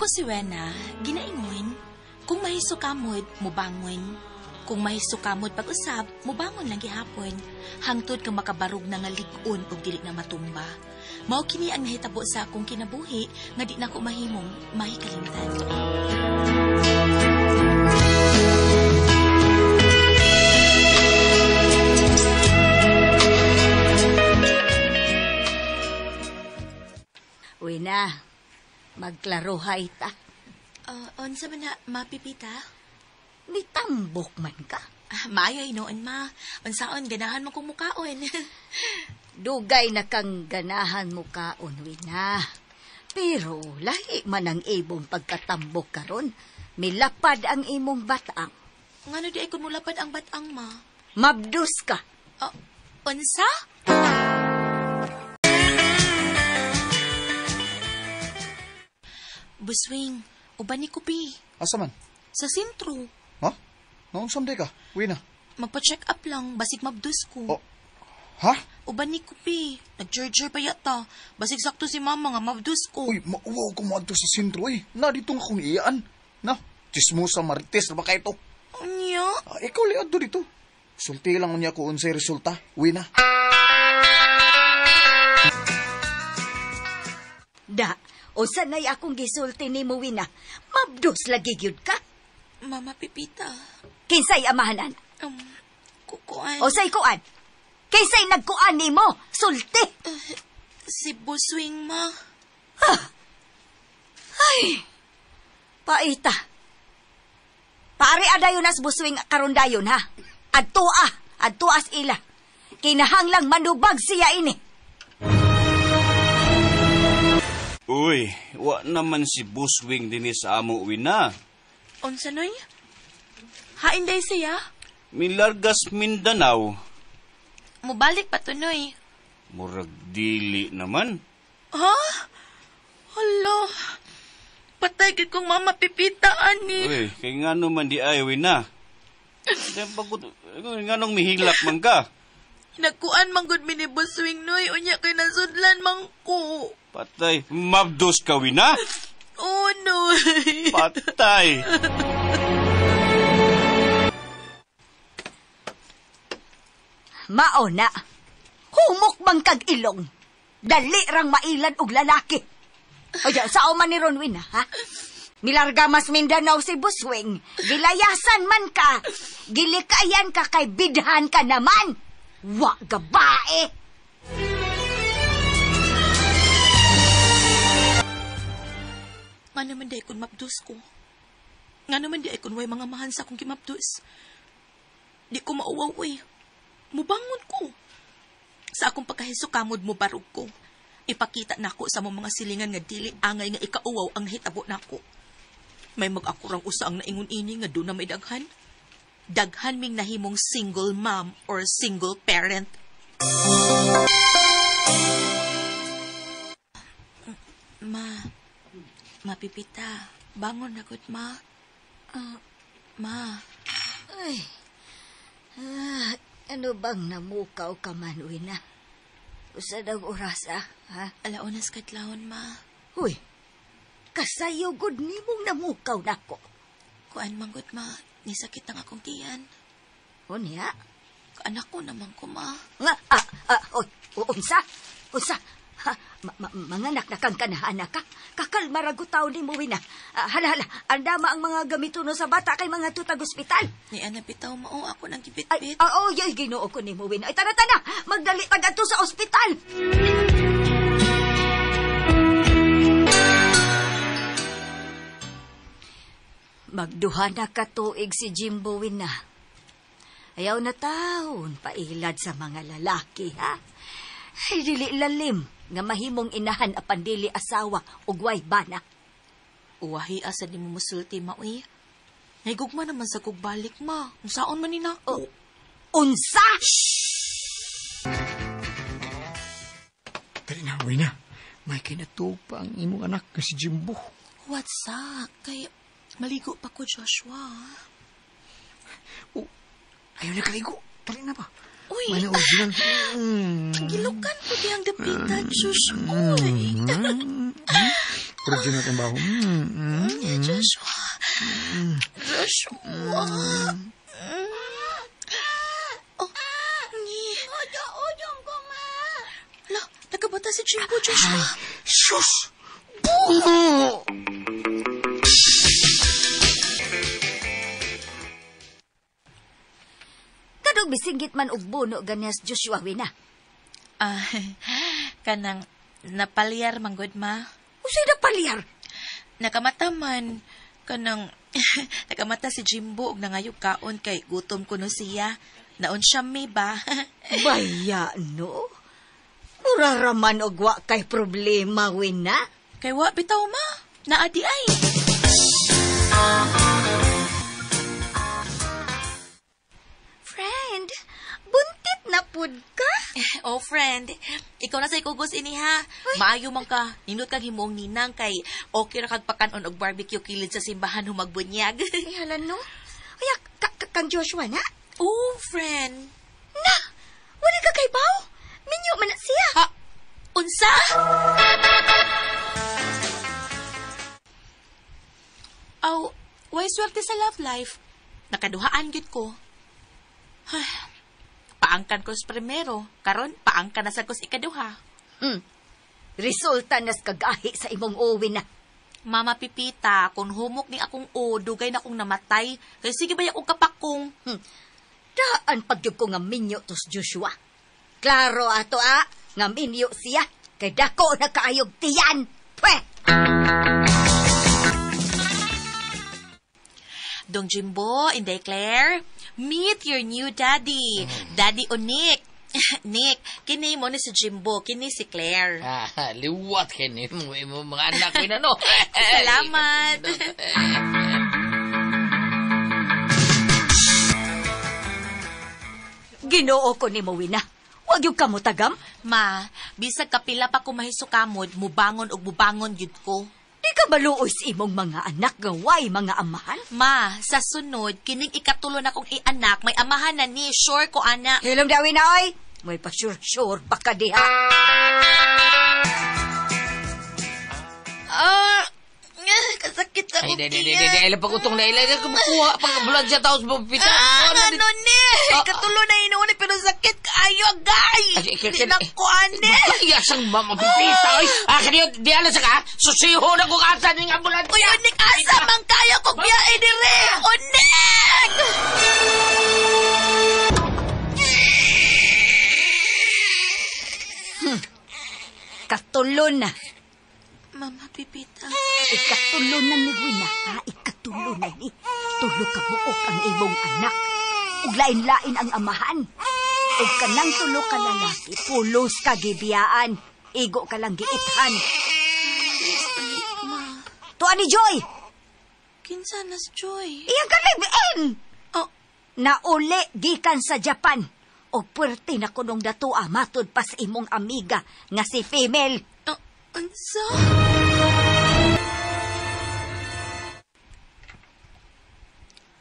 Ako si Wena, ginaingon, kung mahisukamod, mubangon. Kung mahisukamod pag-usab, mubangon lang gihapon. Hangtod kang makabarog na nga lig-on og dili na matumba. Mao kini ang nahitabo sa akong kinabuhi nga di nako mahimong mahikalimtan. Wena, magklarohay ta. Unsa man na, mapipita? Nitambok man ka. Maayo hinuon, ma. Unsaon, ganahan mo kong mukaon. Dugay na kang ganahan mukaon, Wena. Pero lahi man ang imong pagkatambok karon. Milapad ang imong batang. Ngano di ay kun mulapad ang batang, ma? Mabdus ka. Unsa? Buswing, uban ni Kupi. Asa man? Sa sentro. Ha? Noong someday ka? Uwi na. Magpa-check up lang, basig mabdus ko. Oh. Ha? Uban ni Kupi. Nag-jerjer pa yata. Basig sakto si mama nga mabdus ko. Uy, mauwaw ko mo adto sa sentro eh. Na dito nga kong iyaan. Na, chismosa marites na ba kayo to? Unya? Ikaw liad do dito. Sulti lang unya ko unsay resulta. Uwi na. Da, o sanay akong gisulti ni mo, Wina. Mabdus lagi gyud ka. Mama Pipita. Kinsay amahanan? Kukuan. O say kuan? Kinsay nagkuan nimo? Sulti. Si Buswing, ma. Ah. Ay, paita. Paari adayon as Buswing karon dayon, ha? Adtua, adtuas ila. Kinahanglang manubag siya ini. Uy, wa naman si Buswing dinhi sa amo, Wina. Unsa noy? Hain day siya? Milargas Mindanao. Mubalik pa to, noy. Murag dili naman. Ha? Hala. Patay gid kong mama Pipita ani. Uy, kay ngano man di ay, Wina. Nganong mihilak man ka? Nagkuan man gud mi ni Buswing, noy. Unya kay nasudlan man ko. Patay. Mabdos ka, Wina? Oh, noy. Patay. Mao na. Humok bang kag ilong. Dali rang mailad og lalaki. O yan, sao man ni Ronwin, ha? Nilarga mas Mindanao si Buswing. Gilayasan man ka. Gilikayan ka kay bidhan ka naman. Wa gabae. Nga naman di ay kun mabdus ko. Nga naman di ay kun way mga mahan sa akong kimabdus. Di ko mauwaw eh. Mubangon ko. Sa akong pagkahisukamod mo barog ko. Ipakita nako sa mga silingan nga dili angay nga ikauwaw ang hitabo nako. May mag-akurang usa ang naingon ini nga doon na may daghan. Daghan ming nahimong single mom or single parent. Ma, mapipita. Bangon na gud, ma. Ma. Ay. Ano bang namukaw ka man, Wina? Usa daw oras, ha? Alaunas kadlawon, ma. Uy, kasayo gud nimong namukaw nako. Kuan man gud, ma. Nisakit ang akong tiyan. Unya? Anak ko naman ko, ma. Nga, oy, unsa? Unsa? Ha, manganak na kang kanahanak ka. Kakalma ra gutaw ni mo, Wina. Hala, andama ang mga gamituno sa bata kay mga tutag ospital. Ni ana bitaw mao ako nang gibitbit. Ay, oo, yay, Ginoo ko ni mo, Wina. Ay, tana, tana, magdali tag adto sa ospital. Magduha na katuig si Jimbo, Wina. Ayaw na taon pailad sa mga lalaki, ha? Ay, dili lalim nga mahimong inahan apan dili asawa ug way bana. Uwahi asa di mo musulti, ma, uy. Naigugma naman sa kugbalik, ma. Unsaon man ni nako? Oh, unsa? Dali na, Wina. May kinatuog pa ang imong anak nga si Jimbo. What's up? Kay maligo pa ko, Joshua. Oh, ayaw na kaligo. Dali na ba? Uy! May na-original. Gilukan ko diyang dapitan, Josh. Uy! Original ang baho. Joshua. Joshua. Oh, ni. Ojo-ojong ko, ma. Ala, nagkabata si Jimbo, Joshua. Sus! Buno! Kadong bisinggit man og buno ganyas Joshua wina. Ah, kanang napalyar manggod ma. Usay na palyar? Nakamata man kanang nakamata si Jimbo og nangayog kaon kay gutom kuno siya. Naon siya may ba? Baya no. Mura raman og wa kay problema wina. Kay wa bitaw ma. Naadi ay. Friend, buntit na pud ka. Oh, friend, ikaw na sa ikugos ini ha. Maayo man ka. Nindot kang himuong ninang kay okay ra kag pakanon og barbecue kilid sa simbahan humagbunyag. Ay, hala no. Ay, kang Joshua na? Oh, friend. Na, wala ka kay Pao. Minyo man na siya. Ha? Unsa? Aw, way swerte sa love life. Nakaduhaan gid ko. Ay, paangkan ko sa primero. Karon, paangkan na sa ko sa ikaduha. Resulta nas kagahi sa imong uwi na. Mama Pipita, kung humok ni akong o, dugay na akong namatay. Kay sige ba akong kapakong? Daan pagyud ko nga minyo tos Joshua. Klaro ato a, nga minyo siya. Kay dako na kaayog tiyan. Pwe! Dong Jimbo, Inday Claire, meet your new daddy, Daddy Onik. Nick, kini mo ni si Jimbo, kini si Claire. Ah, liwat kini mo mga anak ko na no. Salamat. Ginoo ko ni mo, Wina. Wag yung kamutagam. Ma, bisag kapila pa ko mahisukamod, mubangon og mubangon gyud ko. Di ka maluoy sa imong mga anak gaway mga amahan? Ma, sa sunod, kining ikatulo na kong ianak, may amahan na ni, sure ko ana. Hilom dawin na oy. May pa-sure-sure pa ka diha. Ah, kasakit sa Ay, kong di, di, di, tiyan. di, di, ilang pagutong na ilang, kumukuha pang ambulansya taos mo, Pipita. Ah, Ano, ano ni? Katulo na inuuni pero sakit kaayo, agay! Ay, Di na ko, ane! Ay, asang mama Pipita, oy. Ah, kaniyo, di alas ka, susiho na ko kasa ning ambulansya. Uy, unik, asa man kaya kong biyahe dire! Unik! Katulo na. Mama Pipita. Ikatulo na ni Wina, ha? Ikatulo na ni. Tulo ka buok ang imong anak. Ug lain-lain ang amahan. Ug kanang tulo ka lalaki, pulos ka gibiyaan. Igo ka lang giithan. Ma, Tuan ni Joy! kinsa nas Joy? Iyang ka live-in! Oh, Nauli gikan sa Japan. O puwerte na kunong datua matud pa sa imong amiga nga si female. oh, unsa?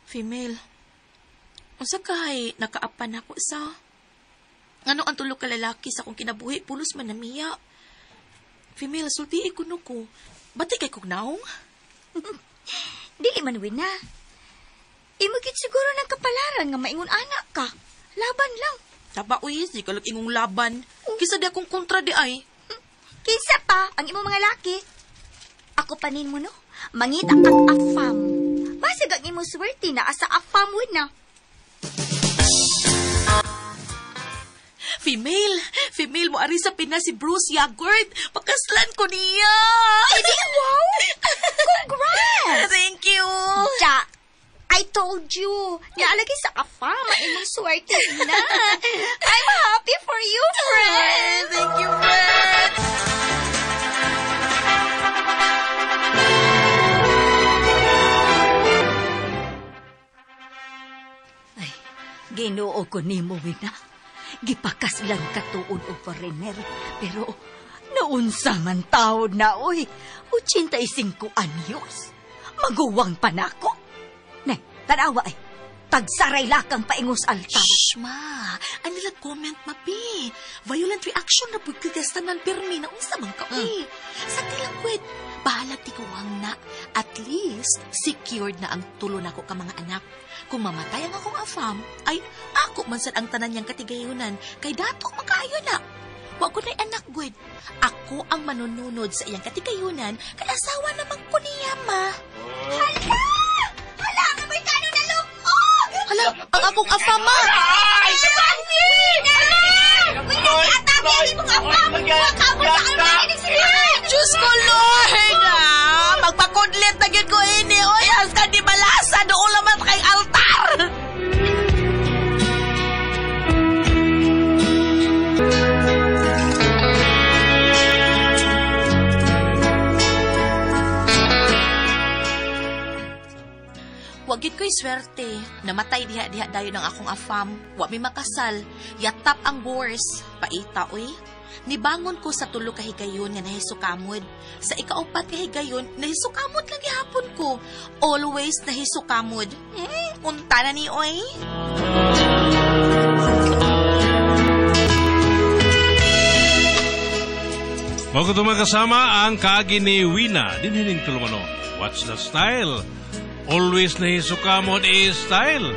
Female, unsa kay nakaapan ako sa? Ngano ang tulo ka lalaki sa akong kinabuhi, pulos man namiya. Female, sultii kuno ko. Bati kay kog naong? Dili man wina. Imo gid siguro ng kapalaran nga maingon anak ka. Laban lang. Taba uy, di ka ingong laban. Kisa di akong kontra di ay. Kinsa pa ang imong mga laki? Ako panin mo no. Mangita kang afam. Basig ang imong swerte na asa afam wina. Female, female mo ari sa Pinas si Bruce Yogurt. Pakaslan ko niya. Ay, di, wow! Congrats! Thank you. Ja, I told you. Naalagay sa afam ang imong swerte na. I'm happy for you, friend. Thank you, friend. Ay, Ginoo ko nimo, Wina. Gipakas lang katuod o foreigner. Pero, naunsa man taon na, oy. 85 anyos. Maguwang pa nako. Ne, tanawa ay. Tagsaray lakang paingos altar. Shh, ma. Ang nila comment, ma, pi. Violent reaction na pud kay tanan pirmi na unsa man ka, uy. Sa tilang kwet, Bahalag tiguang na. At least, secured na ang tulo nako ka mga anak. Kung mamatay ang akong afam, ay ako man sad ang tanan niyang katigayunan kay dato makaayo na. Wa ko na'y anak, good. Ako ang manununod sa iyang katigayunan kay asawa naman ko niya, ma. Hala! Hala, kamay kano na lukog! Hala, ang akong afam, ma! Ay! Uy, nag-atake ang imong afam! Wakabot sa alma ni sila! Diyos ko, Lord! Ah, magpakudlit na gyud ko ini. Oy, hasta di balasa, doon laman kay altar! Wa gyud ko'y swerte. Namatay diha-diha dayon ang akong afam. Wa mi makasal. Yatap ang bors. Paita, oy. Nibangon ko sa tulo ka higayon nga nahisukamod. Sa ikaupat ka higayon, nahisukamod lang gihapon ko. Always nahisukamod. Unta na ni, oy. Mao kato mga kasama ang kaagi ni Wina dinhining tulumanon. What's the style? Always nahisukamod is style.